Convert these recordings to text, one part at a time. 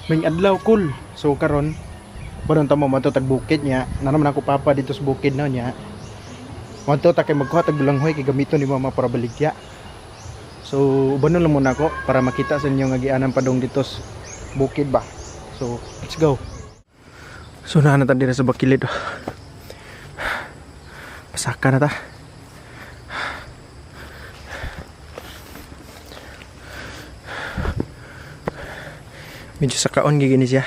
May adlaw, cool. So karon baron ta mo madto tag bukid niya. Na naman ako papa dito sa bukid na niya. Madto ta kay magkuha tag bulanghoy kay gamiton ni mama para baligya. So ubanon lang muna ako para makita sa inyo nga gianan padong dito sa bukid ba. So let's go. So naa na ta diri sa bakilid. Pasaka na ta. Medyo sa kaon gigini siya.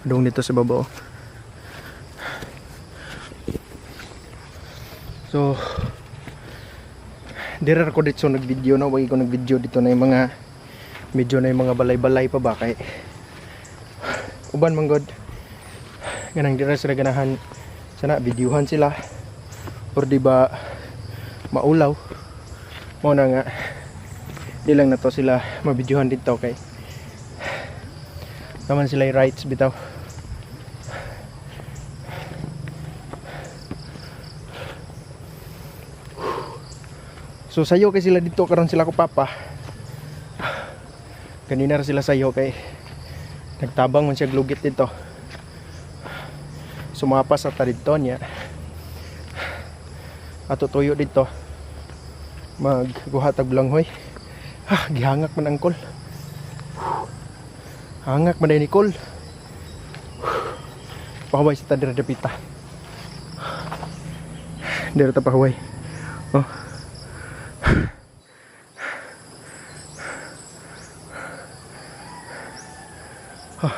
Padong dito sa babaw. So dira ko dito nag-video na, wag ko nag-video dito na yung mga medyo na yung mga balay-balay pa ba kay uban man god ganang dira sila ganahan sana videohan sila or di ba maulaw mo na nga di lang na to sila mabidyohan dito kay naman sila yung rights bitaw. So sayo kay sila dito karon sila ko papa. Kanina ra sila sayo kay nagtabang man siya glugit dito. Sumapa sa ta dito niya. Ato tuyo dito. Magguha tag bulanghoy. Ah, gihangak man angkol. Hangak man ni Nicole. Pahuway sa ta dira dapita. Dira ta pahuway. Oh. Oh.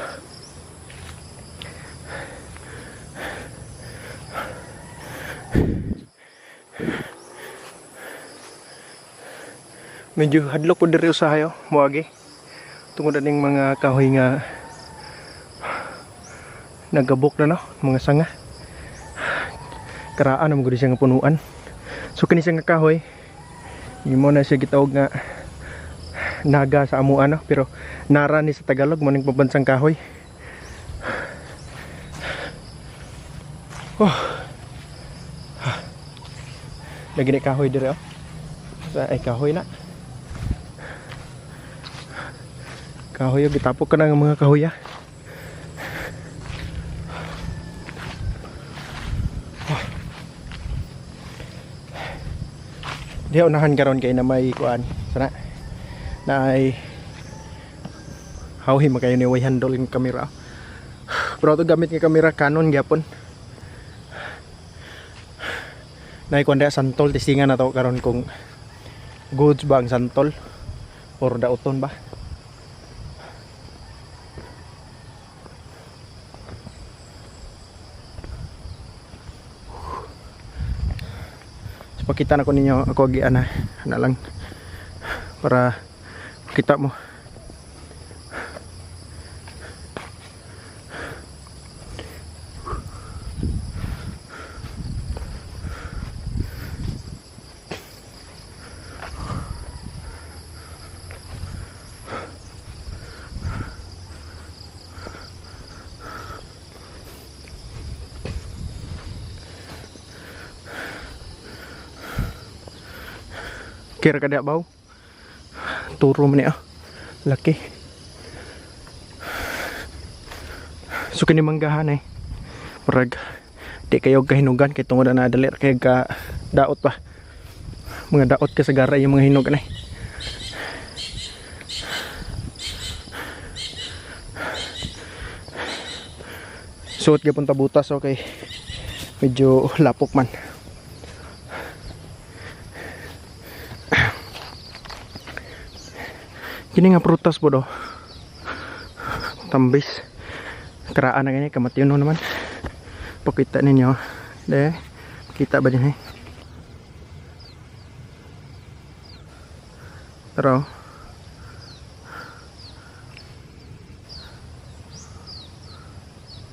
Medyo hadlok ko diri usahay oh, moagi. Tungod aning mga kahoy nga nagabok na no, mga sanga. Karaan ang gud siya nga punuan. So kini siya nga kahoy, imo na siya gitawag nga naga sa amuan no, pero nara ni sa Tagalog mo ning pambansang kahoy. Oh. Lagi ni kahoy dire oh. Sa ay kahoy na. Kahoy, oh, gitapok ka na ng mga kahoy ah. Oh. Diha unahan karon kay na may kuan. Sana na ay hawhi makayo ni way handle yung kamera. Pero ato gamit nga kamera Canon gyapon. Nay kuan diha santol, testingan na to karon kung goods ba ang santol or dauton ba. So, pakita na ko ninyo ako giana na lang para kita mo. Kira kada baw. Turo man niya. Laki. So kini manggahan eh. Murag di kayo kahinugan kay tungod na dali kay ka daot pa. Mga daot ka sa garay yung mga hinog na eh. Suot gyapon ta butas okay. Medyo lapok man. Kini nga prutas po do. Tambis. Karaan na ganyan, kamatiyon naman. Pakita ninyo. De, kita ba din eh? Pero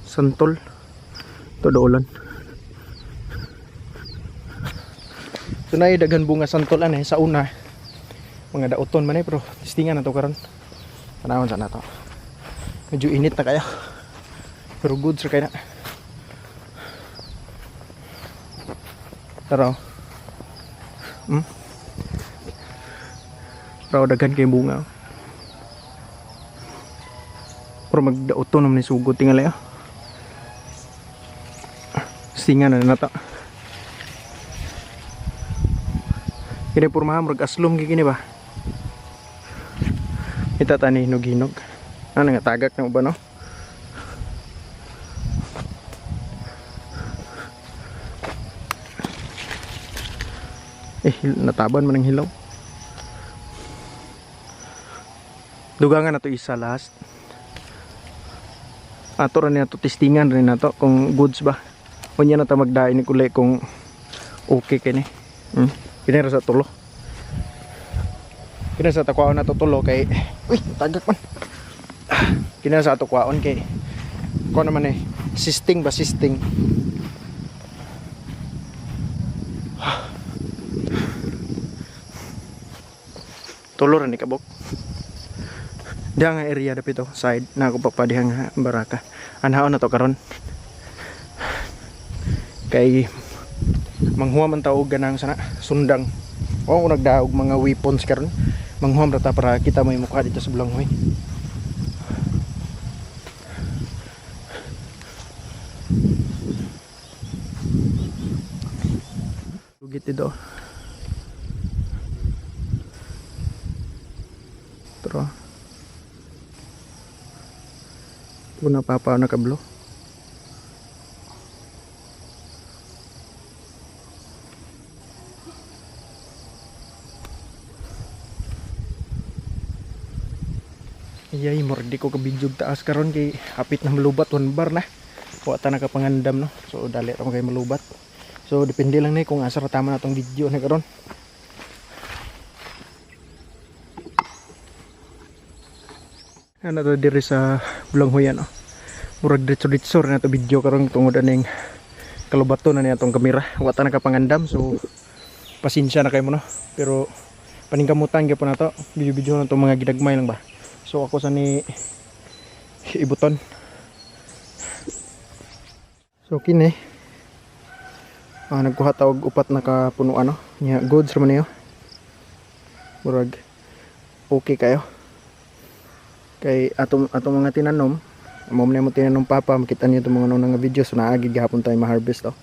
santol. Ito dolan. So na daghan bunga santol ane sa una. Mga dauton man eh, pero testingan na to karon. Tanawon sa na to. Medyo init na kaya. Pero good sir kaya na. Tara. Pero daghan kay bunga. Pero magdauto naman ni sugod tingali, oh. Singa na nata. Kini pormaha murag aslom gyud kini ba. Ita tani hinog-hinog. Ano nga tagak na uban, no? Eh, nataban man ang hilaw. Dugangan na to isa last. Ato ra ni ato testingan rin nato kung goods ba. Unya na ta magdain ni kuli kung okay kini. Kini ra sa tulo. Kini sa takwaon na to tulo kay uy, tagak man. Kini sa ato kwaon kay ko naman eh sisting ba sisting. Tulo ra ni kabok. Diha nga area dapit oh, side na ako pa diha nga baraka. Anhaon na to karon. Kay manghuam man ta og ganang sana sundang. O kung nagdaog mga weapons karon, manghuam ra ta para kita may mukha dito sa Bulanghoy. Lugit dito. Tara. Una papa na kablo. Iyay, murag di ko kabidyog taas karon kay hapit na malubat, 1 bar na. Wa ta nakapangandam, no. So dali ra man kay malubat. So depende lang ni kung asa ra tama na tong video na karon. Ano to diri sa Bulanghoyan, no. Murag diretso-diretso na to video karon tungod aning kalubato na niya tong kamera. Wa ta nakapangandam, so pasensya na kayo mo, no. Pero paningkamutan gyud po na to. Video-video na tong mga gidagmay lang ba. So ako sa ni ibuton. So kini, nagkuha ta og upat na kapunuan, no. Nya goods ra man niyo. Murag okay kayo. Kay atong mga tinanom, mo man mo tinanom papa, makita niyo itong mga nuna nga video, so naagi gihapon tayo ma-harvest, oh.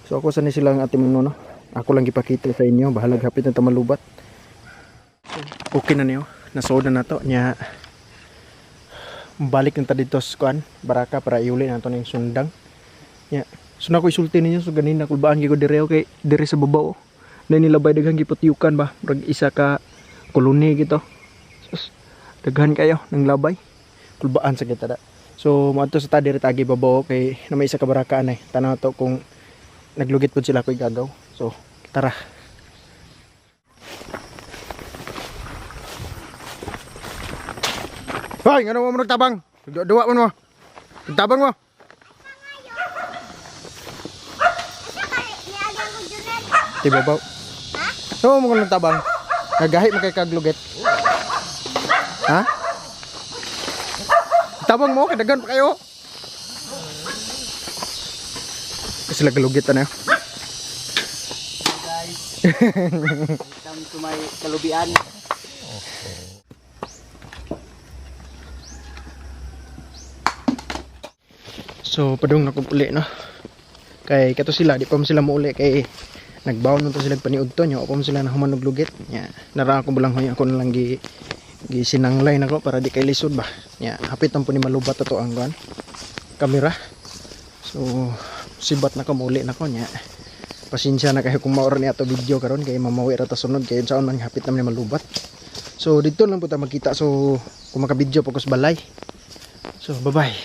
So ako sa ni silang ating mga no. Ako lang gipakita sa inyo, bahalag hapit na ta malubat. Okay na niyo, nasoda na to nya. Balik na ta dito sa kuan, baraka para iuli na to ning sundang. Nya, so na ko isulti ninyo, so ganin na kulbaan gyud ko dire, okay, dire sa babaw, oh. Na nilabay daghang giputyukan ba, murag isa ka koloni gito. Sus, daghan kayo ng labay. Kulbaan sa kita da. So moadto sa ta dire tagi babaw kay na may isa ka baraka anay. Tanaw to kung naglugit pud sila koy gagaw. So tara. Hoy, ngano mo nagtabang? Duwa man mo. Nagtabang mo. Ti babaw. Ha? Ano mo nagtabang? Nagahi mo kay kaglugit. Ha? Tabang mo, kadagan pa kayo. Kasi lagalugit na yun. Guys, welcome to my kalubian. So padung na ko uli, no. Kay kato sila, di pa man sila muuli kay nagbaon man to sila paniudto nyo, pa man sila nahuman og lugit. Nya, nara ako Bulanghoy, ako na lang gi sinanglay nako para di kay lisod ba. Nya, hapit man po ni malubat ato ang kuan kamera. So sibat na ko, muuli na ko nya. Pasensya na kayo kung maura ni ato video karon kay mamawi ra ta sunod kay unsaon man hapit naman ni malubat. So dito lang po ta magkita, so kung maka-video pa ko sa balay. So bye bye.